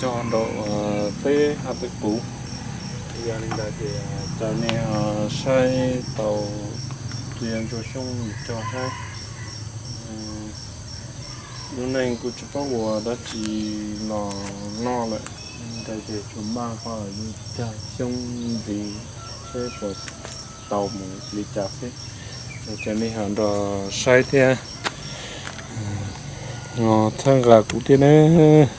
cog nraum teb hauv peb quv. Yog li ntawd ces caw nej saib tau tus ntsuag xyoob cog saib. Lub neej kuj tsis paub ua dab tsi los noj lawm, ntawd ces tsuas maj qhov cog xyoob ntxiv seb puas tau mus li cas xwb. Ces nej ho nrog saib thiab, txhawb nqa kuv thiab nawb.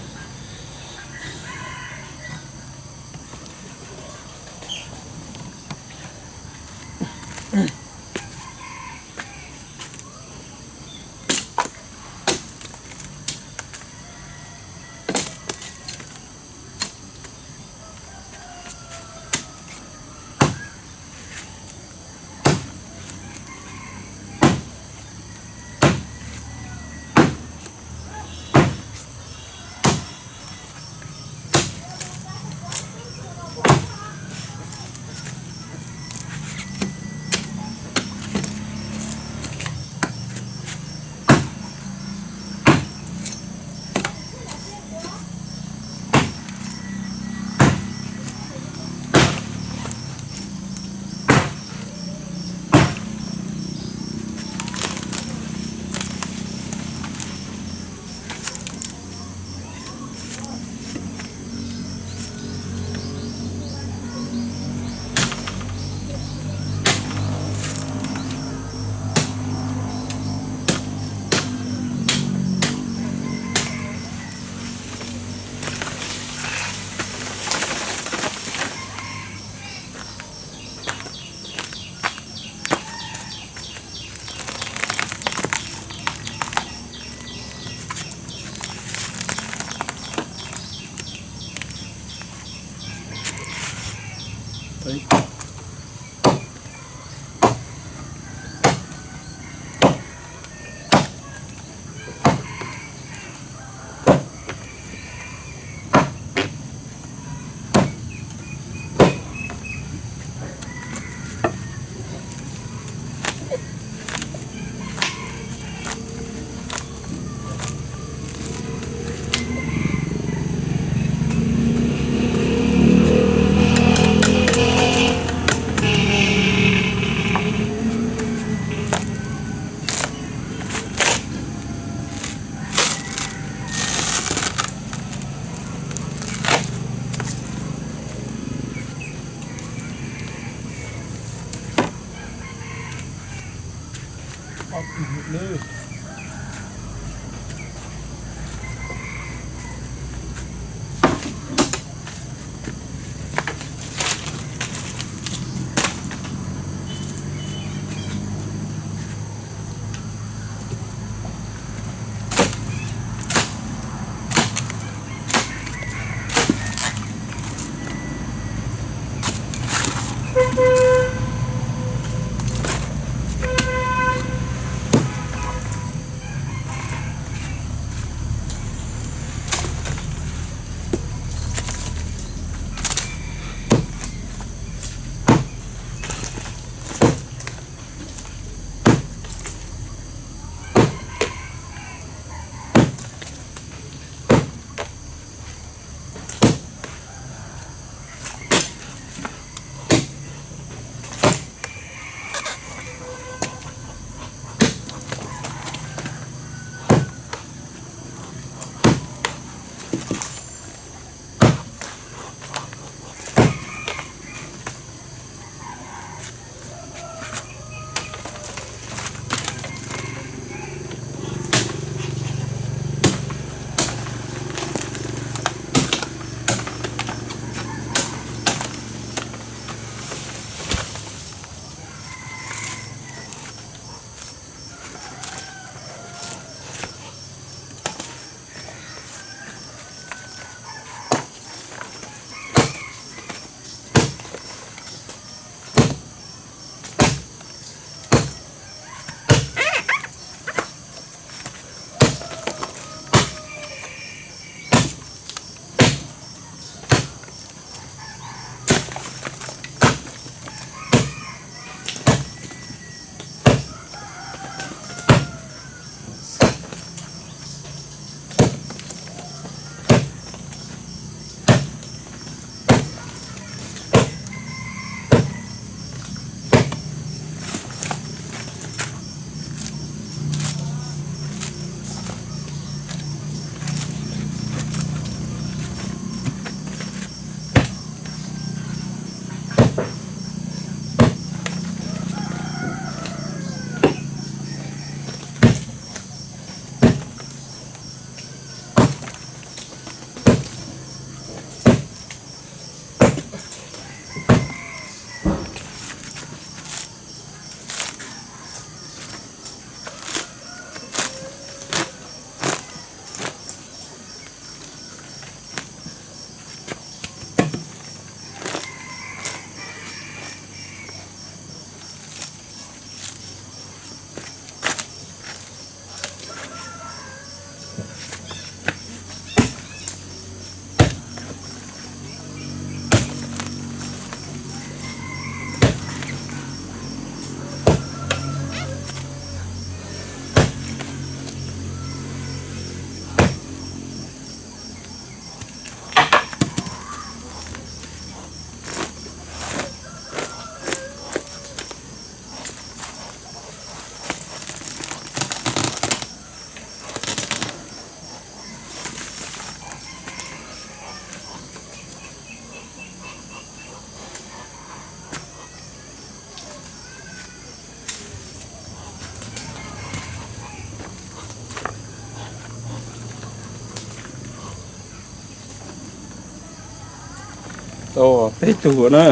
Tau peb tug na.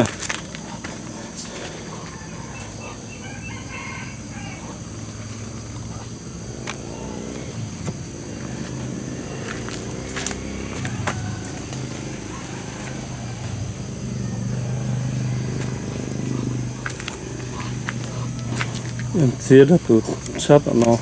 Txiav rau tus sab tom no.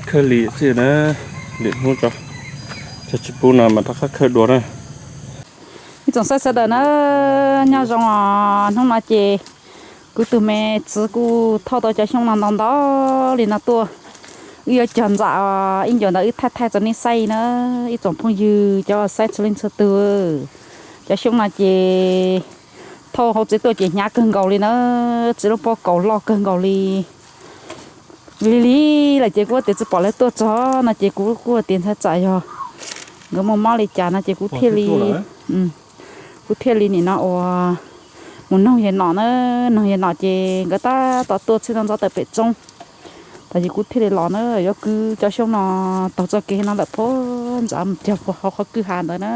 Khawb li xwb na, lwm hnub tso, tsis pub no mas rov qab khawb dua na. Ib tsoom saib sawv daws na, nyob zoo os, hnub no ces kuv tus me txiv kuj thauj tau cov xyoob no ntau ntau li no tuaj. Wb yuav cog ntxam os, ib ncua ntawd wb thaij thaij txog nej saib na, ib tsoom phooj ywg cov saib txhua leej txhua tus. Cov xyoob no ces thauj hauv tsev tuaj ces hnyav kawg nkaus li na, txiv lub pob kaus loj kawg nkaus li. Lig lig lawm ces kuv tias tsis pom lawv tuaj txog no ces kuv kuj tias ntshai tsam yog nkawd muaj mob li cas no ces kuv thiaj li, kuv thiaj li nim no ua mus noog yawg nom na, noog yawg nom ces nkawd tab tom tuaj txhij tau ntxov tawm pem roob. Tag ces kuv thiaj li los na, yuav kwv cov xyoob no taug txoj kev no lawm puag nram mus cog puag hauv qhov kwj ha ntawd na.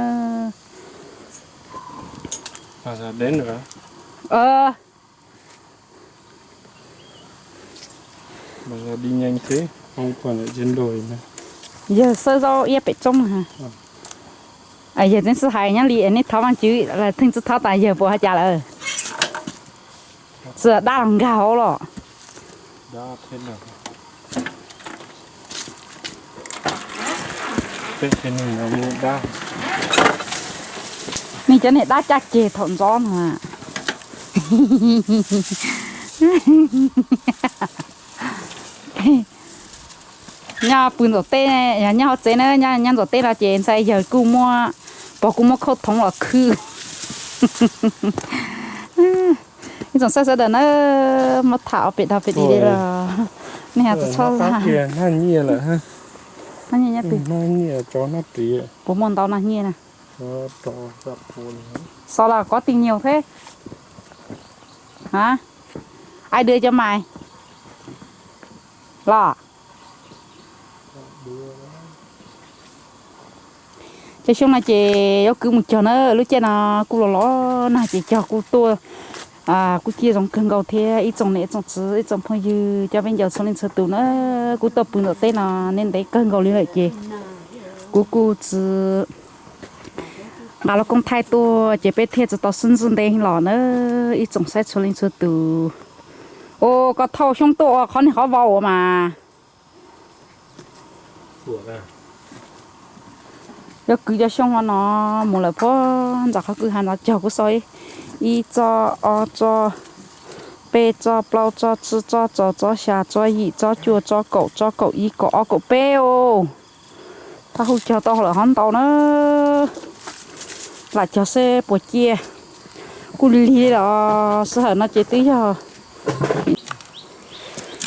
Yawg xawb zaub iab pem roob. Yawg tseem xwb hais nyob li nej thov Vaajtswv lawm theej tsi thov tas yawg puas hais cas lawm. Tsi dab los nkag hauv los. Nej cov niag dab caj ceg thaum ntxov no. Nyob pw ntxuam teb, yog nyob hauv tsev na, nyob ntxuam teb no ces ntshai yawg kuj muab, pog kuj muab khauj thoov los khwb. Ib tsoom saib sawv daws na, muab tham ua pem dog pem di li los nej has txhua txhua. Puas muaj ntau no nyiaj na? Xav los kov tij nyiaj thiab. Ai dua cov mais los. Cov xyoob no ces yuav kwv mus cog na, lub caij no kuj los los nag ces cog kuj tuaj, kuj ciaj zoo kawg nkaus thiab ib tsoom niam ib tsoom txiv ib tsoom phooj ywg cov peb ncaus txhua leej txhua tus na, kuj tuaj pw ntawm teb no ntev ntev kawg nkaus li lawm ces kuv kuj tsis nqa lub koob thaij tuaj ces peb thiaj tsis tau sib ntsib ntev los na, ib tsoom saib txhua leej txhua tus. Ua koj thauj xyoob tuaj ua qhov niag qhov vau ua mas. Yuav kwv cov xyoob no mus lawm puag nram qhov kwj ha ntawd cog kuv xav ib txoj ob txoj peb txoj plaub txoj tsib txoj txog txoj xya txoj yim txoj cuaj txoj kaum txoj kaum ib kaum ob kaum peb os. Tab hu cog tau lawm hov ntau na. Lam cog seb puas ciaj. Kuj lig li los sij hawm no ces twb yog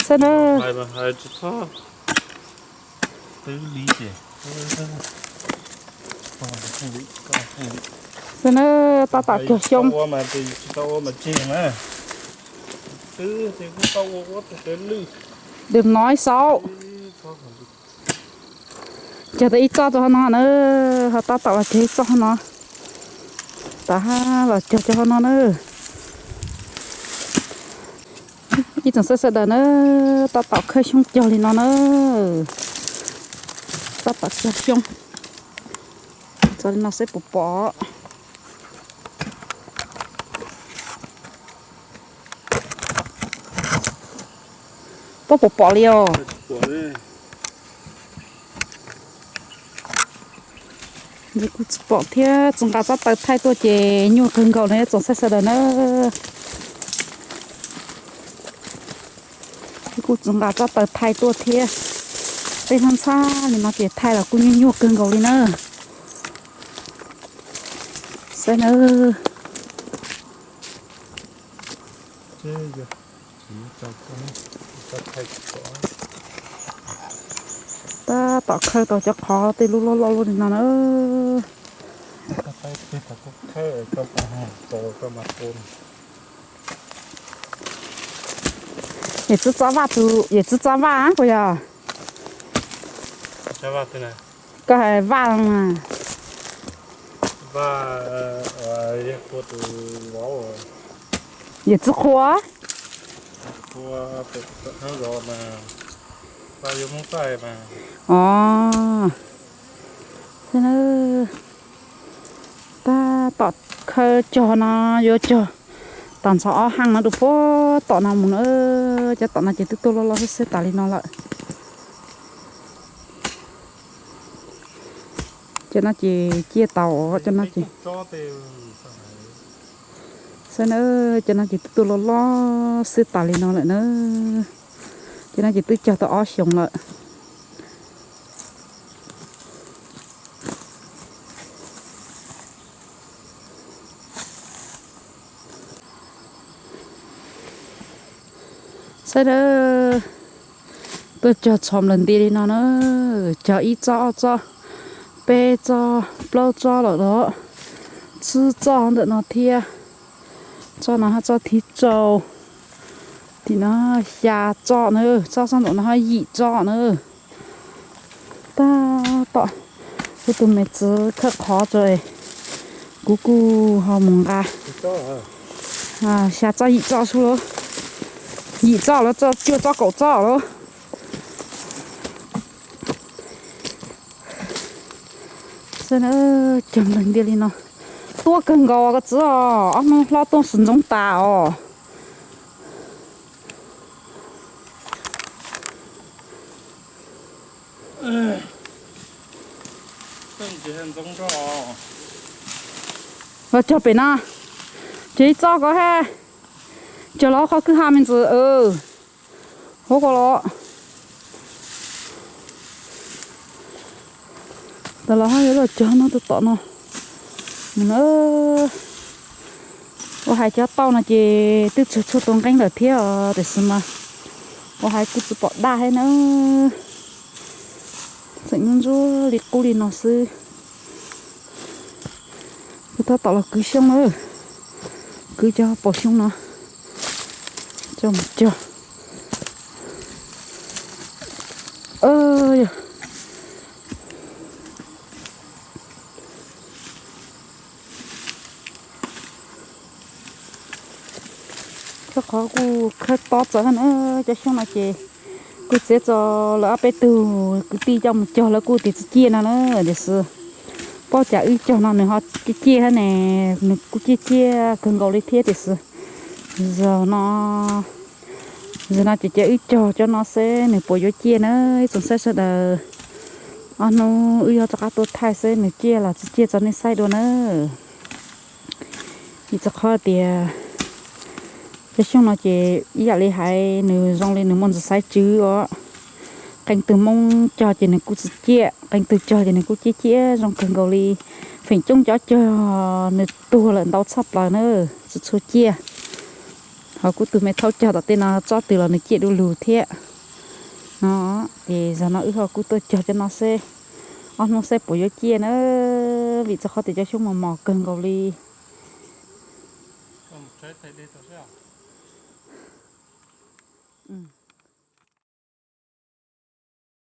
seb na. Seb na, tab tom cog xyoob. Đừng nói xấu. Cog tau ib txoj rau hauv no na, ho tab tom los cog ib txoj hauv no. Tab los cog rau hauv no na. Ib tsoom saib sawv daws na, tab tom khawb xyoob cog li no na. Tab tom cog xyoob. Txog li no seb puas pom. Puas pom pom li os? Kuj tsis pom thiab, tsis nqa tsob taw thaij tuaj ces nyuaj kawg nkaus na tsoom saib sawv daws na. Kuj tsis nqa tsob taw thaij tuaj thiab. Tej hnab ntxhab li no ces thaij los kuj nyuaj nyuaj kawg nkaus li na. Saib na. Tab tom khawb tau cov qhov tej lub loj loj luaj li no na. Yawm txiv txob vaj tus, yawm txiv txob vaj puas yog? Koj hais vaj mas. Yawm txiv qhua. Tab tom khawb cog no, yuav cog tag nrho ob haaj no rau puag tom no mus na. Cov tom no ces twb tuaj loj loj xwb tas li no lawm. Cov no ces ciaj tau, cov no ces, saib na, cov no ces twb tuaj loj loj xwb tas li no lawm na. Cov no ces twb cog tau ob xyoos lawm. Saib na, tuaj cog txhos nplaws nti li no na, cog ib txoj, ob txoj, peb txoj, plaub txoj lawm los, tsib txoj ntawm no thiab. Txoj no hab txoj thib rau, tim no xya txoj na, txoj sab nraum no hab yim txoj na. Tab tom kuv tus me txiv khawb qhov tso, kuv kuj ho mus nqa xya txoj yim txoj sub lawm, yim txoj lawm, cuaj txoj kaum txoj lawm. Saib na, cog nplaws nti li no, tuab kawg nkaus koj txiv os, ob hnub hlob tuaj sim ntsoov tas os. Los cog pem no, cog ib txoj ko hab, cog los qhov kwj ha me ntsis. Hauv ko los, tas los hab yuav los cog no, tus tom no. Ua hais cov tauj no ces twb txhua txhua tus nqeeb lawm thiab os, tiam sis mas ua hais kuj tsis pom daj thiab na. Tseem nyuaj ntsuab li qub li no xwb. Kuv tab tom los kwv xyoob na, kwv cov paus xyoob no coj mus cog. Yog cov qhov kuj khawb tob txawv na, cov xyoob no ces kuj txiav txog lawv ob peb tug kwv tij coj mus cog lawv kuj tias tsis ciaj no na, tiam sis paub cas wb cog no nws ho ciaj ciaj thiab ne, nws kuj ciaj ciaj kawg nkaus li thiab tiam sis zaum no, zaum no ces cia wb cog cov no seb nws puas yuav ciaj na, ib tsoom saib sawv daws. Ob hnub wb yuav rov qab tuaj thaij seb nws ciaj los tsis ciaj tso nej saib dua na. Vim txog qhov tias cov xyoob no ces ib yam li hais nws zoo li nws muaj ntsis xaiv tswv os. Qee tug Hmoob cog ces nws kuj tsis ciaj, qee tug cog ces nws kuj ciaj ciaj zoo kawg nkaus li. Feem coob cov cog nws tuag lawm ntau tshaj plaws na, tsis tshua ciaj. Ho kuv tus me thaub cog tom tej no tsob twg los nws ciaj du lug thiab. No, ces zaum no wb ho kuj tuaj cog cov no seb ob hnub seb puas yuav ciaj na, vim txog qhov tias cov xyoob mos mos kawg nkaus li.